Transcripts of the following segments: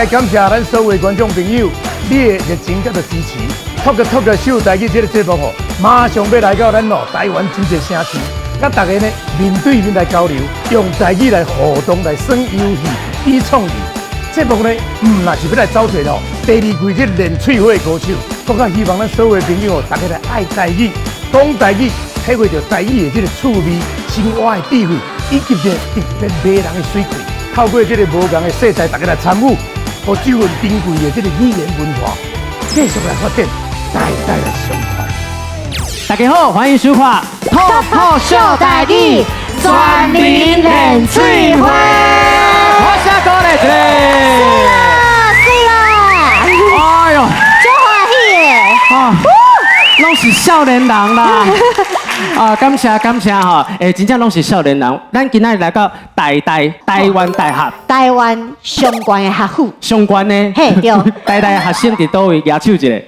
來感謝咱所有觀眾朋友，你的熱情佮支持。Talk Talk 秀台語這个節目吼，馬上欲來到咱哦台灣真濟城市，佮大家呢面對面來交流，用台語來互動來耍遊戲、比創意。節目呢，毋若是欲來走揣哦第二季這練喙火的高手，閣較希望咱所有的朋友哦，大家來愛台語、講台語，體會著台語的這个趣味、深挖的智慧，以及這特別迷人的媠氣。透過這个無仝的素材，大家來參與，予這份珍貴的這个語言文化繼續來發展，代代來相傳。大家好，歡迎收看《脫口秀台語全民練喙火》。我寫歌咧，這個。是啦，哎呦，足歡喜的。啊，攏是少年人啦。啊，感謝感謝吼，真正攏是少年人。咱今仔日來到台大台灣大學。台灣上懸的學府。上懸的。嘿，對。台大學生佇佗位舉手一下，予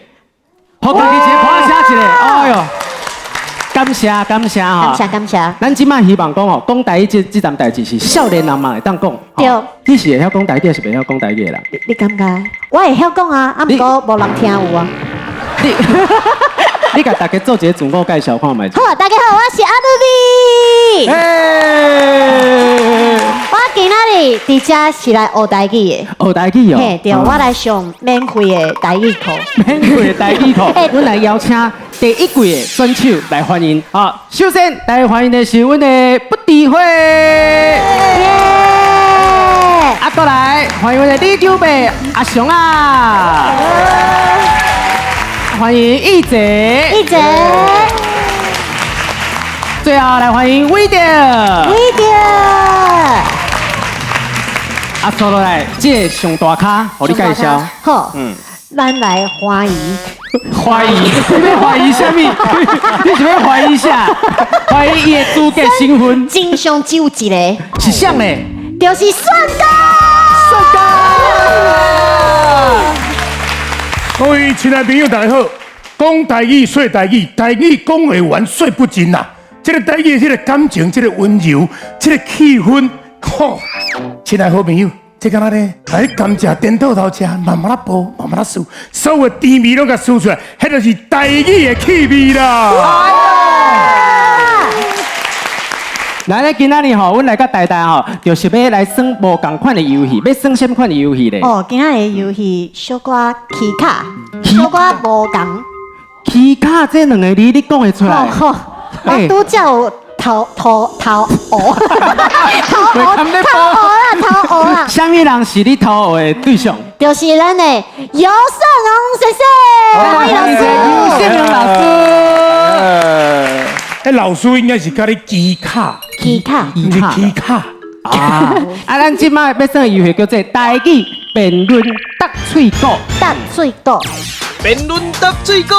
家己一个拍聲一下。哎呦，感謝感謝吼。感謝感謝。咱這擺希望講吼，講台語這這件代誌是少年人嘛會當講。對。你是會曉講台語，還是袂曉講台語的啦？你感覺？我會曉講啊，啊，毋過無人聽有啊。你共大家做一个自我介紹看覓。好，大家好，我是阿露比。我今仔日佇遮是來學台語的。學台語哦。嘿，對，我來上免費的台語課。免費的台語課，阮來邀請第一季的選手來歡迎。好，首先來歡迎的是阮的不智慧。啊，過來歡迎阮的李九伯阿雄啊。歡迎易哲，易哲。最後來歡迎威德，威德。啊，坐落來，這个上大咖，予你介紹。好，咱來歡迎。懷疑？你欲懷疑啥物？你是欲懷疑啥？懷疑伊的資格身份？真相只有一個。是啥呢？就是帥哥。帥哥。各位親愛朋友，大家好！講台語說台語，台語講會完說不盡啦。這个台語的這个感情，這个溫柔，這个氣氛，吼！親愛好朋友，這敢若咧，來甘蔗顛倒頭食，慢慢仔剝，慢慢仔啜，所有的甜味攏共啜出來，彼就是台語的氣味啦。來咧，今仔日吼，阮來到台大吼，就是欲來耍無仝款的遊戲，欲耍啥物款的遊戲咧？哦，今仔日的遊戲小可起卡，小可無仝。起卡這兩个字你講會出來？吼，我拄才有頭頭頭學，頭學頭學啦，頭學啦。啥物人是你頭學的對象？就是咱的游勝榮先生，歡迎老師。游勝榮老師。欸，老師應該是佮你起卡，起卡，毋是起卡。啊！啊，咱這擺欲耍的遊戲叫做台語辯論答喙鼓。答喙鼓。辯論答喙鼓，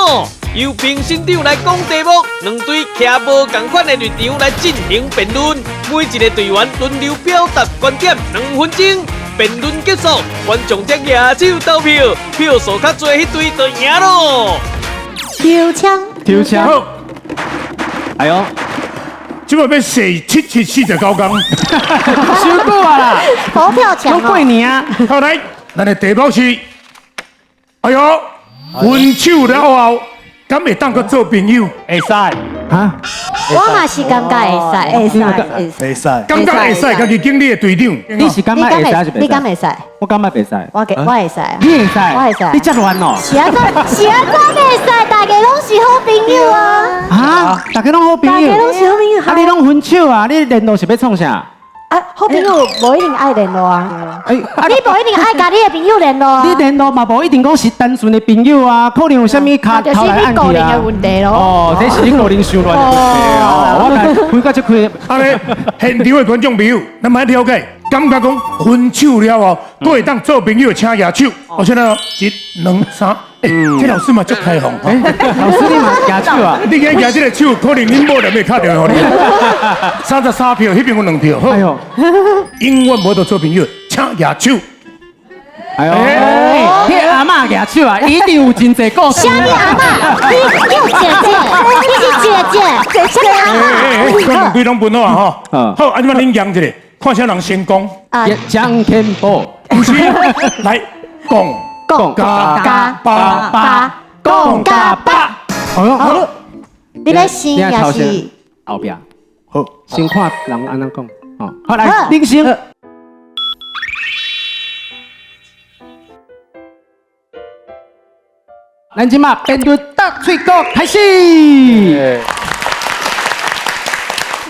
由評審長來講題目，兩隊徛無仝款的立場來進行辯論，每一个隊員輪流表達觀點2分鐘。辯論結束，觀眾才舉手投票，票數較濟彼隊就贏囉。抽籤，抽籤。好。哎呦，這擺欲踅七七四十九工，傷久啊啦！佛跳牆。攏過年啊！好來，咱的題目是，哎呦，分手了後，敢會當閣做朋友？會使。啊？我嘛是感覺會使，會使，會使，感覺會使，家己經你的隊長。你是感覺會使還是袂使？你敢會使？我感覺袂使。我會使。你會使？我會使。你遮亂哦？是按怎？是按怎袂使？大家攏是好朋友啊！啊？大家攏好朋友。大家攏是好朋友。啊，你攏分手啊？你聯絡是欲創啥？啊，好朋友無一定愛聯絡啊。你無一定愛佮你的朋友聯絡啊。你聯絡嘛，無一定講是單純的朋友啊，可能有啥物跤頭來按去啊。就是你個人的問題囉。哦，這是你個人想亂的問題哦。我來分到這開。啊咧，現場的觀眾朋友，咱欲了解，感覺講分手了後，閣會當做朋友，請舉手。我現在一、兩、三，欸，這老師嘛足開放。欸，老師你嘛舉手啊？你今舉這个手，可能恁某就欲敲電話予你。33票，彼邊有兩票。哎呦，永遠無得做朋友，請舉手。哎呦，彼阿嬤舉手啊，一定有真濟故事。啥物阿嬤？你叫姐姐，你是姐姐，啥物阿嬤？兩隊攏分好啊吼。好，啊，這擺恁贏一下，看啥人成功。啊，江天寶。毋是，來。講講加加八八，講加八。好，好，你欲先抑是後壁？好，先看人按怎講。哦，好來，恁先。咱這馬辯論鬥喙鼓開始。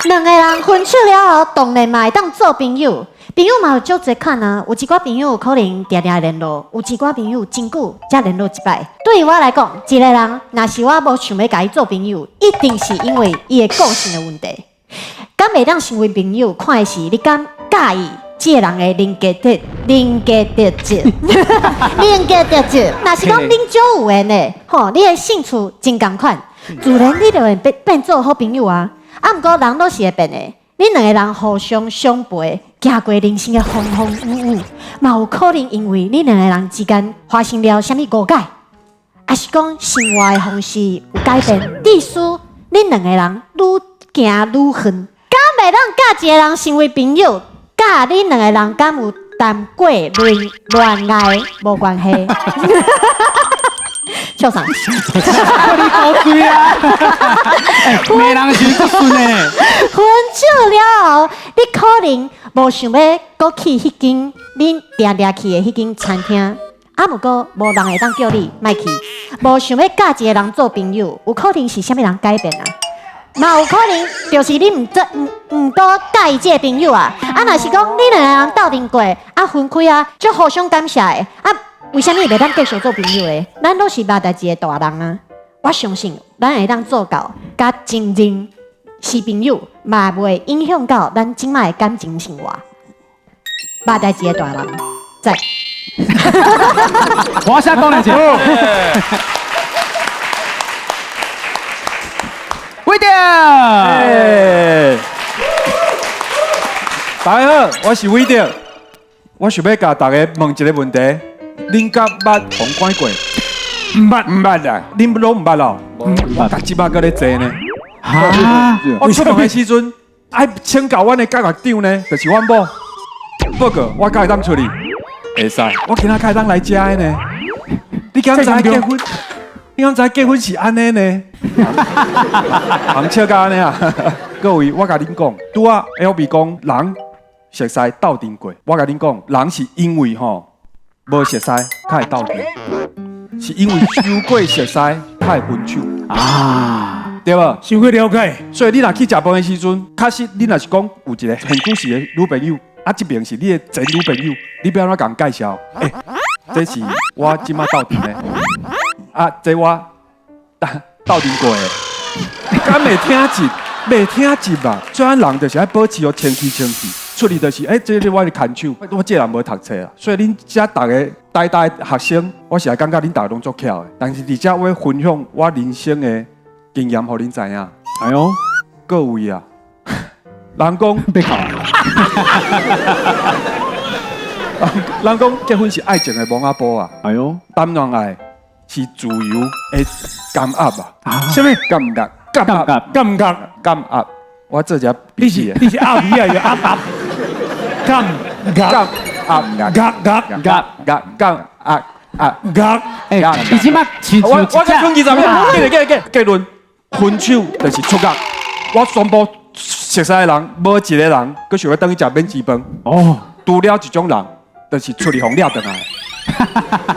兩个人分手了後，當然嘛會當做朋友。朋友嘛有足濟款啊，有一寡朋友可能定定聯絡，有一寡朋友真久才聯絡一擺。對我來講，一个人若是我無想欲共伊做朋友，一定是因為伊的個性的問題。敢會當成為朋友，看的是你敢佮意這个人的人格特人格特質，人格特質。若是講恁少有緣的，吼，你的興趣真仝款，自然你就會變做好朋友啊。啊，毋過人攏是會變的，恁兩個人互相相陪，行過人生的風風雨雨，嘛有可能因為恁兩個人之間發生了啥物誤解，抑是講生活的方式有改變，致使恁兩個人愈行愈遠。敢袂當佮一个人成為朋友，佮恁兩個人敢有談過戀愛無關係。笑啥？你高追啊！罵人是足順的。分手了後，你可能無想欲閣去彼間恁定定去的彼間餐廳，啊，毋過無人會當叫你莫去，無想欲佮一個人做朋友，有可能是啥物人改變啊？嘛有可能就是你毋做毋毋閣佮意這个朋友啊。啊，若是講恁兩个人鬥陣過，啊分開啊，足互相感謝的啊。為啥物袂當繼續做朋友的？咱攏是捌代誌的大人啊！我相信咱會當做到，佮真正是朋友，嘛袂影響到咱這擺的感情生活。捌代誌的大人，讚。我先講兩句。偉德。大家好，我是偉德，我想欲共大家問一个問題。恁敢捌予人趕過？毋捌，毋捌啊！恁攏毋捌咯？我逐這擺閣咧坐呢。哈！我出門的時陣，愛請教阮的教育長呢，就是阮某。報告，我敢會當出去？會使。我今仔敢會當來遮的呢？你敢知結婚？你敢知結婚是按呢呢？人笑甲按呢啊！各位，我共恁講，拄仔 LB 講人熟似鬥陣過，我共恁講，人是因為吼。無熟似，較會鬥陣，是因為傷過熟似，較會分手啊，對無？傷過了解，所以你若去食飯的時陣，確實你若是講有一個現久時的女朋友，啊，這邊是你的前女朋友，你欲按怎共介紹？欸，這是我這馬鬥陣的，啊，這我鬥陣過的，敢袂聽入？袂聽入嘛？所以咱人就是愛保持予清氣清氣。出去就是，欸，這是我的牽手，我這人無讀冊啦，所以恁遮逐个台大學生，我是來感覺恁逐个攏足巧的。但是佇遮我分享我人生的經驗，予恁知影。哎喲，各位啊，人講欲哭，人講結婚是愛情的墓仔埔啊。哎喲，談戀愛是自由的監壓啊。啥物？感覺？感覺？感覺？感覺？我做一你是你是鴨魚啊？是鴨鴨？感覺壓壓壓壓壓感壓壓壓。欸，你這馬我我才剩20秒，結結結結論，分手就是出獄。我宣布熟似的人，無一个人閣想欲轉去食免錢飯。哦，除了一種人，就是出去予掠轉來。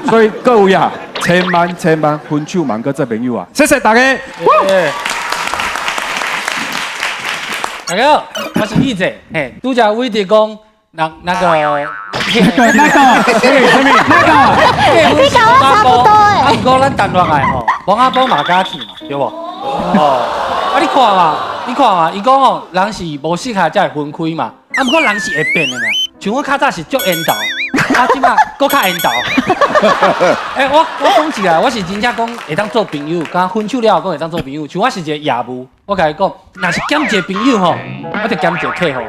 所以各位啊，千萬千萬分手毋閣做朋友啊！謝謝大家。大家好，我是記者。嘿，拄才偉德講，那那個那個那個那個，你共我差不多欸。啊，毋過咱談戀愛吼，墓仔埔嘛敢去嘛，對無？哦，啊你看嘛，你看嘛，伊講吼，人是無適合才會分開嘛。啊，毋過人是會變的嘛。像我較早是足緣投，啊，這擺閣較緣投。欸，我講一下，我是真正講會當做朋友，敢分手了後閣會當做朋友。像我是一個業務，我共伊講，若是減一個朋友吼，我就減一個客戶。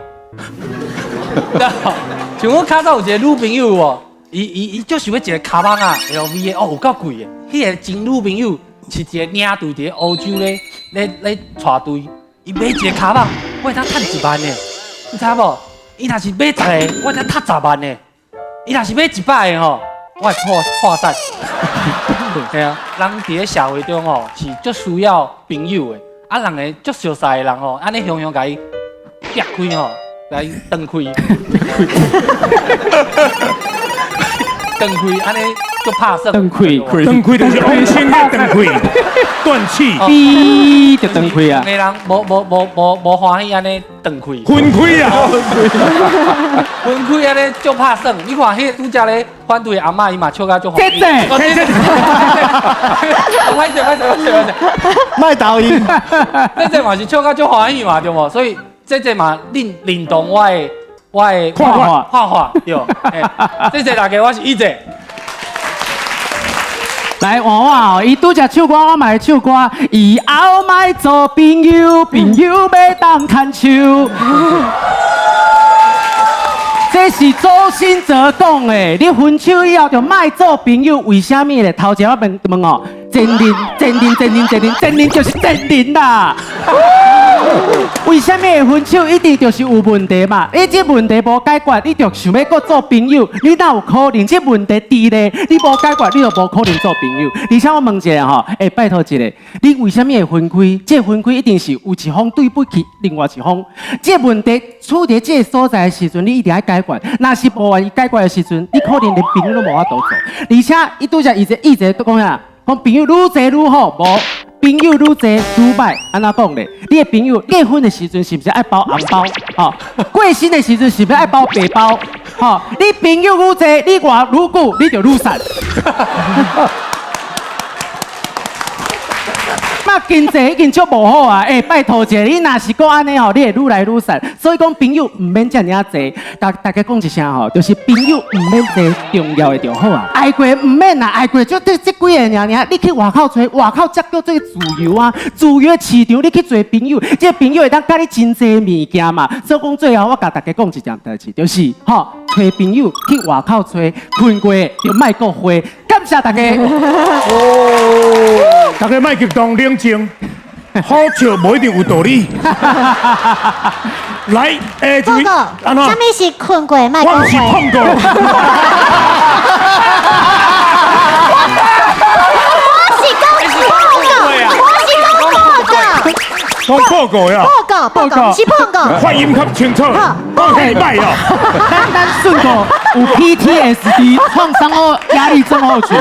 像我較早有一個女朋友哦，伊就是欲一个卡邦啊，LV 的哦，有夠貴的。彼个前女朋友是一个領隊，佇歐洲咧咧咧帶隊，伊買一个卡邦，我會當趁1萬的，你知無？伊若是買10个，我會當趁10萬的。伊若是買100个吼，我會破散。係啊，人佇咧社會中吼是足需要朋友的，啊，人會足相似的人吼，按呢雄雄共伊劈開吼，來斷開，斷開，按呢足拍算。斷開，斷開就是往生的斷開，斷氣。嗶就斷開啊！兩個人無歡喜按呢斷開。分開啊！分開按呢足拍算。你看彼拄才咧反對阿嬤，伊嘛笑甲足歡喜。這這這這，歹勢歹勢歹勢歹勢。莫抖音。這這嘛是笑甲足歡喜嘛，對無？所以這這嘛認同我的看法看法對。這這大家我是一姐。來換我哦，伊拄才唱歌，我嘛會唱歌。以後莫做朋友，朋友欲當牽手。這是周興哲講的，你分手以後就莫做朋友，為啥物咧？頭前我問問哦，前任前任前任前任前任就是前任啦。為啥物會分手？一定就是有問題嘛！你這問題無解決，你就想欲閣做朋友，你哪有可能？這問題佇咧，你無解決，你就無可能做朋友。而且我問一下吼，欸，拜託一下，你為啥物會分開？這分開一定是有一方對不起另外一方。這問題處佇這個所在的時陣，你一定愛解決。若是無願意解決的時陣，你可能連朋友攏無法度做。而且伊拄才伊這伊這都講啥？講朋友愈濟愈好，無？朋友愈濟愈歹，按怎講咧？你的朋友結婚的時陣是毋是愛包紅包？吼，過身的時陣是毋是愛包白包？吼，你朋友愈濟，你活愈久，你就愈散。那經濟已經足無好啊！欸，拜託一下，你若是閣按呢吼，你會愈來愈散。所以講朋友毋免遮爾啊濟，共大家講一聲吼，就是朋友毋免濟，重要的就好啊。愛過毋免啦，愛過就這幾個爾爾。你去外口揣，外口才叫做自由啊！自由的市場，你去揣朋友，這個朋友會當佮你真濟物件嘛。所以講最後，我共大家講一件代誌，就是吼，揣朋友去外口揣，困過就莫閣回。感謝大家。哦，大家莫激動，冷靜，好笑無一定有道理。來，欸，報告，啥物是困過莫閣我是碰過。我是講報告，我是講報告。講報告呀？報告，報告，是報告。發音較清楚。講太歹哦。咱順過有 PTSD 創傷後壓力症候群。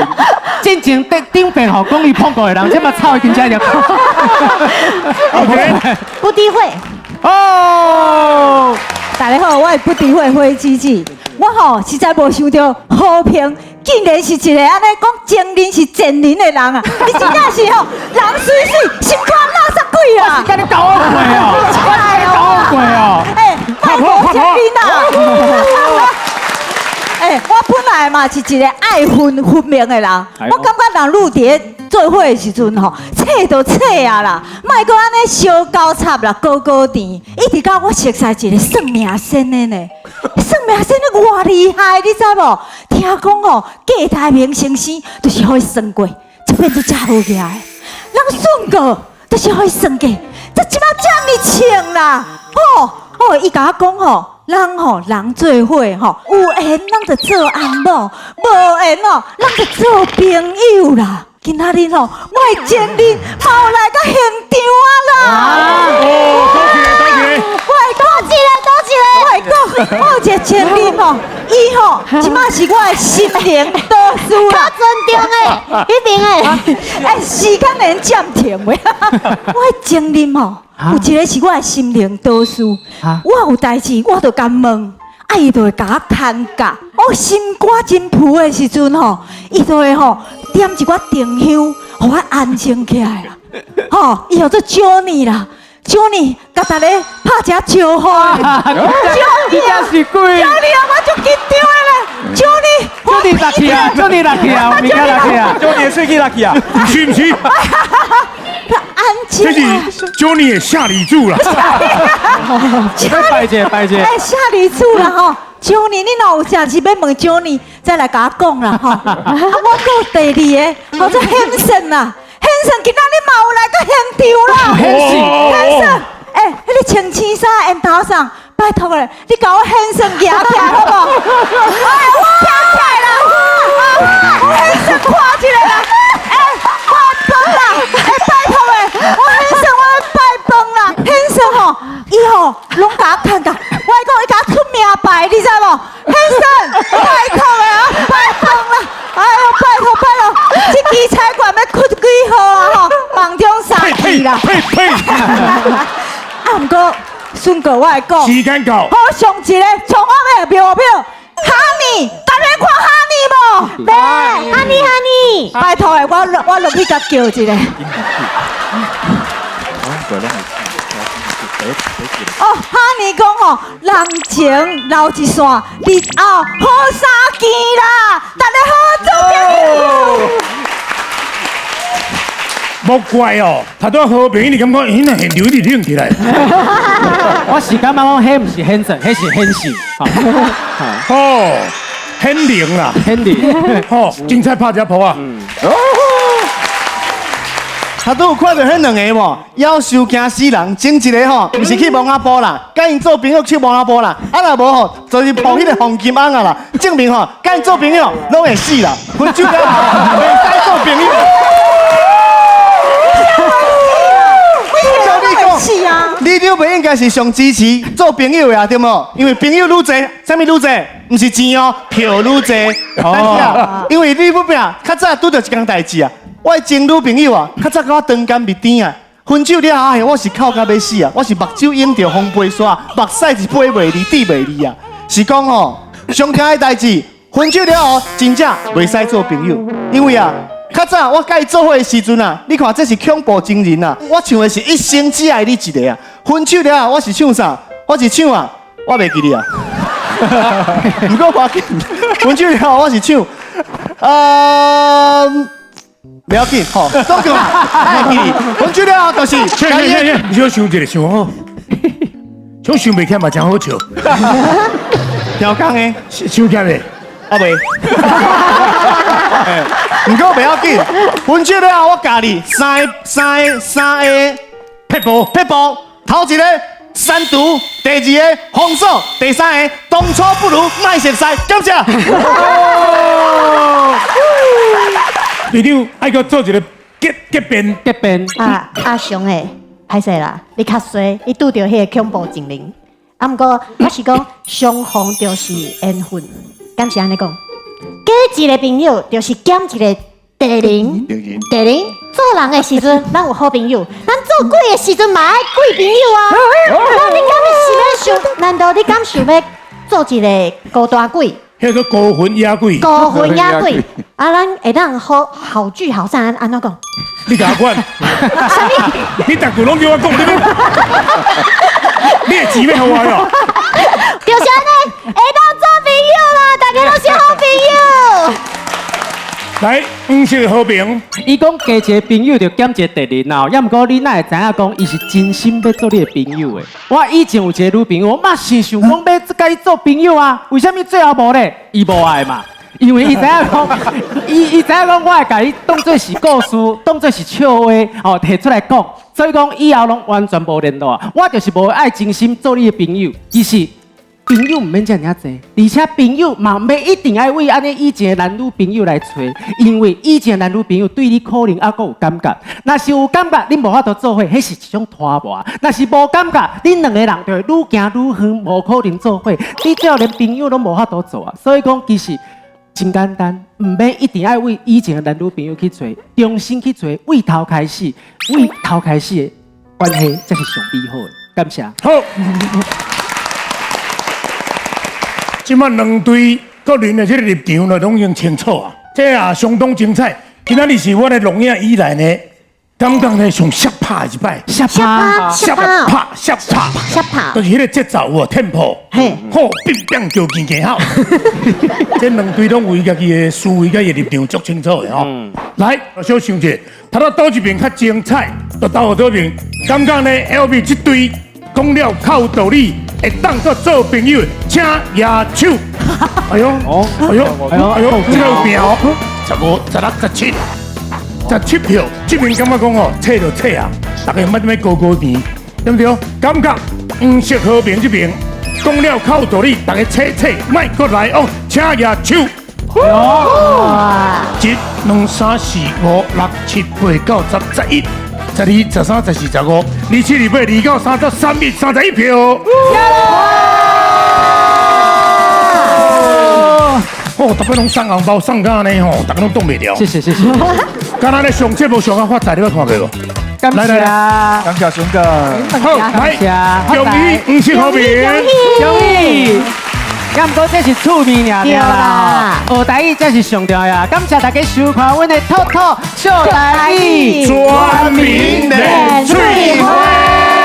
進前頂頂遍吼，講伊碰過的人，這馬草已經遮入。不低會。哦，大家好，我是不低會火姊姊。我吼實在無想到和平竟然是一個按呢講情人是賤人的人啊！你真正是吼人媠媠，心肝垃圾鬼啊！我是共你搞惡過哦，我是共你搞惡過哦。欸，莫無情人啊！欸，我本來嘛是一個愛恨分明的人，我感覺人愈佇咧做伙的時陣吼，扯就扯啊啦，莫閣按呢相交插啦，高高甜，一直到我熟似一個算命仙的呢，算命仙的偌厲害，你知無？聽講吼，郭台銘先生就是予伊算過，這變做遮好額的，人算過就是予伊算過，這這馬遮爾清啦，吼哦，伊共我講吼。人吼，人做伙吼，有緣咱就做翁某，無緣哦，咱就做朋友啦。今仔日吼，我的情人嘛有來到現場啊啦！哦，多謝多謝。我會講一个，多一个。我會講，我有一個情人吼，伊吼，這馬是我的心靈導師啦。較尊重的，彼邊的。欸，時間會暫停袂？我的情人吼，有一個是我的心靈導師，我有代誌我就共問，啊，伊就會共我牽教。我心肝真浮的時陣吼，伊就會吼點一寡靜香，予我安靜起來啦。吼，伊叫做 Johnny 啦，Johnny 共大家拍一下招呼。 Johnny 啊，是鬼。 Johnny 啊，我足緊張的咧，Johnny。 Johnny 落去啊，Johnny 落去啊，物件落去啊，Johnny 的喙齒落去啊，毋是毋是。安靜。這是 Johnny 的舍利子啦。拜者拜者。欸，舍利子啦吼，Johnny，你若有啥事欲問 Johnny，再來共我講啦吼。啊，我閣有第二個，叫做 Hanson 啦，Hanson 今仔日嘛有來到現場啦。Hanson，欸，彼个穿青衫的緣投送，拜託咧，你共我 Hanson 舉起來好無？哎，我舉起來啦！我很想看一个啦，哎，拜饭啦，哎，拜託的，我很想我拜飯啦，很想吼，伊吼攏共我看甲，我講伊共我出名牌，你知無？很想拜託的啊，拜飯啦，哎喲，拜託拜託，這機彩券欲開幾號啊？吼，夢中三期啦。呸呸！啊，毋過孫哥，我來講，時間到。好上一个，從我欲秒表，哈尼，大家看哈尼無？對，哈尼哈尼，拜託的，我落去共叫一下。哦，哈尼講吼，人情留一線，日後好相見啦，大家好做朋友。莫怪哦，頭拄和平，你感覺彼那現場一直冷起來。我是感覺講，彼毋是現實，彼是現實。哦，顯靈啦，顯靈。哦，精彩拍一鋪啊！他都有看著彼兩个無？夭壽驚死人，前一个吼，毋是去摸仔埔啦，佮𪜶做朋友去摸仔埔啦，啊若無吼，就是抱彼个黃金翁啊啦，證明吼，佮𪜶做朋友攏會死啦，分手了後袂使做朋友。照你講，是啊，你女朋友應該是上支持做朋友的啊，對無？因為朋友愈濟，啥物愈濟？毋是錢哦，票愈濟。但是啊，因為你不拼，較早拄著一件代誌啊。我的前女朋友啊，較早佮我長干蜜甜啊，分手了後，我是哭甲欲死啊，我是目睭湧著風飛沙，目屎是飛袂離，滴袂離啊。是講吼，上驚的代誌，分手了後真正袂使做朋友，因為啊，較早我佮伊做伙的時陣啊，你看這是恐怖情人啊！我唱的是一生只愛你一个啊。分手了後，我是唱啥？我是唱啊，我袂記得啊。毋過無要緊，分手了後我是唱，不要緊，吼，都叫袂記得。分手了後就是，停停停，你小想一下，想好，想想袂起來嘛，真好笑。調工的，想起來未？啊未。毋過袂要緊，分手了後我教你三个三个三个撇步撇步，頭一個刪除，第二个封鎖，第三个當初不如莫熟似，感謝。隊長愛閣做一個結結辯，結辯。啊阿雄的，歹勢啦，你較衰，你拄著彼个恐怖情人。啊，毋過我是講相逢就是緣分，敢是按呢講？加一个朋友就是減一个敵人，敵人做人的時陣，咱有好朋友；咱做鬼的時陣嘛愛鬼朋友啊。那你敢是欲想？難道你敢想欲做一个孤單鬼？彼個孤魂野鬼。孤魂野鬼啊！咱會當好好聚好散，按怎講？你共我管？啥物？你逐句攏叫我講，你的錢欲予我喲？就是按呢，會當做朋友啦，大家攏是好朋友。來，黃色和平。伊講加一个朋友就減一个敵人啦，抑毋過你哪會知影講伊是真心欲做你的朋友的？我以前有一个女朋友，我嘛是想講欲佮伊做朋友啊，為啥物最後無咧？伊無愛嘛，因為伊知影講，伊知影講，我會共伊當做是故事，當做是笑話，哦，提出來講，所以講以後攏完全無聯絡啊。我就是無愛真心做你的朋友，其實。朋友毋免遮爾濟，而且朋友嘛毋免一定愛為按呢以前的男女朋友來揣，因為以前的男女朋友對你可能猶閣有感覺，若是有感覺，恁無法度做伙，彼是一種拖磨；若是無感覺，恁兩個人就會愈行愈遠，無可能做伙，你最後連朋友攏無法度做啊。所以講，其實真簡單，毋免一定愛為以前的男女朋友去揣，重新去揣，為頭開始，為頭開始的關係才是上美好的。感謝。好。這擺兩隊各人的這個立場呢，攏已經清楚啊，這也相當精彩。今仔日是我的錄影以來呢，感覺呢上摔拍的一擺，摔拍，摔拍，摔拍，摔拍，就是彼个節奏有 tempo，好，變變叫行行好。這兩隊攏有家己的思維，佮伊的立場足清楚的吼。來，小想一下，頭拄佗一邊較精彩，就鬥佗邊，感覺呢 LB 這隊講了較有道理。會當閣做朋友，請舉手。哎喲，哎喲，哎喲，這個有拼哦，15、16、17，17票。這邊感覺講哦，切就切啊，大家毋捌啥物高高甜，對毋對？感覺黃色和平這邊講了較有道理，大家切切，莫閣來哦，請舉手。一、兩、三、四、五、六、七、八、九、十、十一、十二、十三、十四、十五、二七、二八、二九、三十、三一、三十一票。哦，逐擺攏送紅包送甲按呢吼，逐家攏擋袂牢。謝謝謝謝。敢若咧上節目上較發財，你捌看過無？感謝，感謝熊哥。好，來，恭喜五七好評，恭喜。也毋過這是趣味爾爾啦，學台語才是上重要。感謝大家收看阮的透透秀台語全民練喙花。